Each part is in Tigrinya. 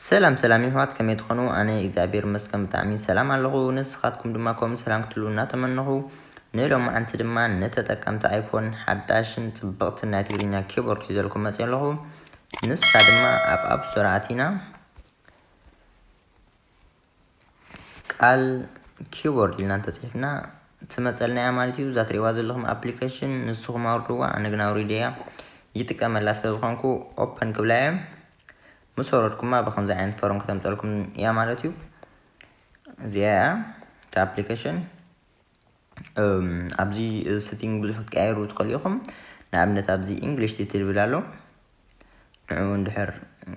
ሰላም ሰላም ይሕዋት፣ ከመይ ትኾኑ? ኣነ እግዚኣብሔር ይመስገን ብጣዕሚ ሰላም ኣለኹ። ንስኻትኩም ድማ ከምኡ ሰላም ክትህሉ እናተመነኹ፣ ንሎማዓንቲ ድማ ንተጠቀምቲ ኣይፎን ሓዳሽን ጽብቕትን ናይ ትግርኛ ኪቦርድ ሒዘልኩም መፅእ ኣለኹ። ንሳ ድማ ኣብ ኣፕ ስቶር ኣቲና ቃል ኪቦርድ ኢልና እንተፅሒፍና ትመፀልና እያ ማለት እዩ። እዛ ትሪእዋ ዘለኹም ኣፕሊኬሽን ንስኹም ኣውርድዋ፣ ኣነ ግን ኣውሪደያ ይጥቀመላ ስለ ዝኾንኩ ኦፐን ክብላ እየ። ምስ ወረድኩማ ብከምዚ ዓይነት ፎርም ከተምፀልኩም እያ ማለት እዩ። እዚኣ እያ እታ ኣፕሊኬሽን። ኣብዚ ሴቲንግ ብዙሕ ክትቀያየሩ ትኽእሉ ኢኹም። ንኣብነት ኣብዚ ኢንግሊሽ ትብል ኣሎ። ንዕኡ እንድሕር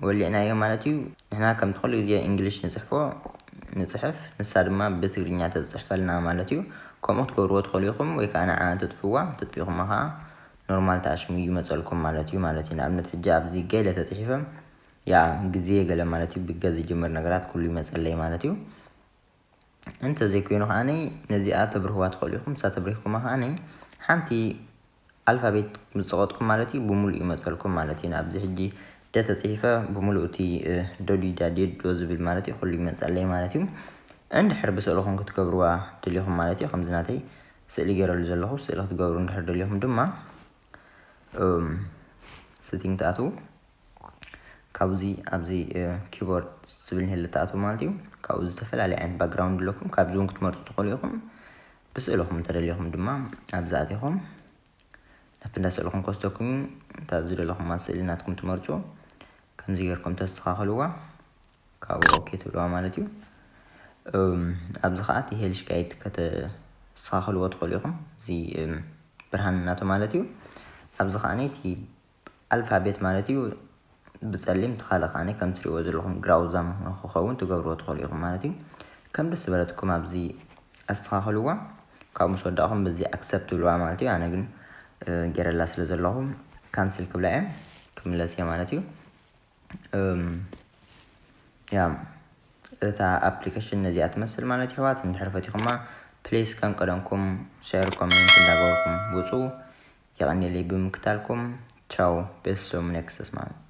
ወሊዕናዮ ማለት እዩ። ንሕና ከምቲ ኩሉ ግዜ ኢንግሊሽ ንፅሕፎ ንፅሕፍ፣ ንሳ ድማ ብትግርኛ ተፅሕፈልና ማለት እዩ። ከምኡ ክትገብርዎ ትኽእሉ ኢኹም፣ ወይ ከዓ ንዓ ትጥፍዋ፣ ትጥፊኹማ ከዓ ኖርማል ተኣሽሙ ይመፀልኩም ማለት እዩ ማለት እዩ። ንኣብነት ሕጂ ኣብዚ ገለ ተፅሒፈ ያ ግዜ ገለ ማለት እዩ፣ ብገ ዝጅምር ነገራት ኩሉ ይመፀለይ ማለት እዩ። እንተዘይኮይኑ ከዓኒ ነዚኣ ተብርህዋ ትኽእሉ ኢኹም። ንሳ ተብሪህኩማ ከዓኒ ሓንቲ ኣልፋቤት ምስ ጸቐጥኩም ማለት እዩ፣ ብምሉእ ይመጸልኩም ማለት እዩ። ንኣብዚ ሕጂ ደ ተጽሒፈ ብምሉእ እቲ፣ እ፣ ዶ ዲ ዳ ዴ ዶ ዝብል ማለት እዩ፣ ኩሉ ይመጸለይ ማለት እዩ። እንድሕር ብስእልኹም ክትገብርዋ ደሊኹም ማለት እዩ፣ ከምዚ ናተይ ስእሊ ገይረሉ ዘለኹ ስእሊ ክትገብሩ እንድሕር ደሊኹም ድማ፣ እም፣ ሴቲንግ ትኣትዉ። ካብዚ ኣብዚ፣ እ፣ ኪቦርድ ዝብል ንህለ ትኣትዉ ማለት እዩ። ካብኡ ዝተፈላለየ ዓይነት ባክግራውንድ ኣለኩም። ካብዚ እውን ክትመርጹ ትኽእሉ ኢኹም። ብስእልኹም እንተደሊኹም ድማ ኣብዚ ኣቲኹም ናብቲ እንዳ ስእልኹም ክወስደኩም እዩ። እታ ዝደለኹማ ስእሊ ናትኩም ትመርጹ። ከምዚ ጌርኩም ተስተኻኽልዋ። ካብኡ ኦኬ ትብልዋ ማለት እዩ። እም፣ ኣብዚ ኸዓ እቲ ሄልሽ ጋይድ ከተስተኻኽልዎ ትኽእሉ ኢኹም። እዚ፣ እም፣ ብርሃን እናቶ ማለት እዩ። ኣብዚ ኸዓ እቲ ኣልፋቤት ማለት እዩ ብጸሊም፣ እቲ ካልእ ኸዓ ከም ትሪእዎ ዘለኹም ግራውዛም ንክኸውን ትገብርዎ ትኽእሉ ኢኹም ማለት እዩ። ከም ደስ ዝበለትኩም ኣብዚ ኣስተኻኽልዋ። ካብኡ ምስ ወዳእኹም በዚ ኣክሰፕት ትብልዋ ማለት እዩ። ኣነ ግን፣ እ፣ ገይረላ ስለ ዘለኹ ካንስል ክብላ እየ፣ ክምለስ እየ ማለት እዩ። እም፣ ያ፣ እታ ኣፕሊኬሽን ነዚኣ ትመስል ማለት እዩ። ኣሕዋት፣ እንድሕር ፈቲኹማ ፕሊስ ከም ቀደምኩም ሼር፣ ኮሜንት እንዳገበርኩም ውጹ። የቐንየለይ ብምክታልኩም። ቻው፣ ቤተሰብ ኔክስት ማለት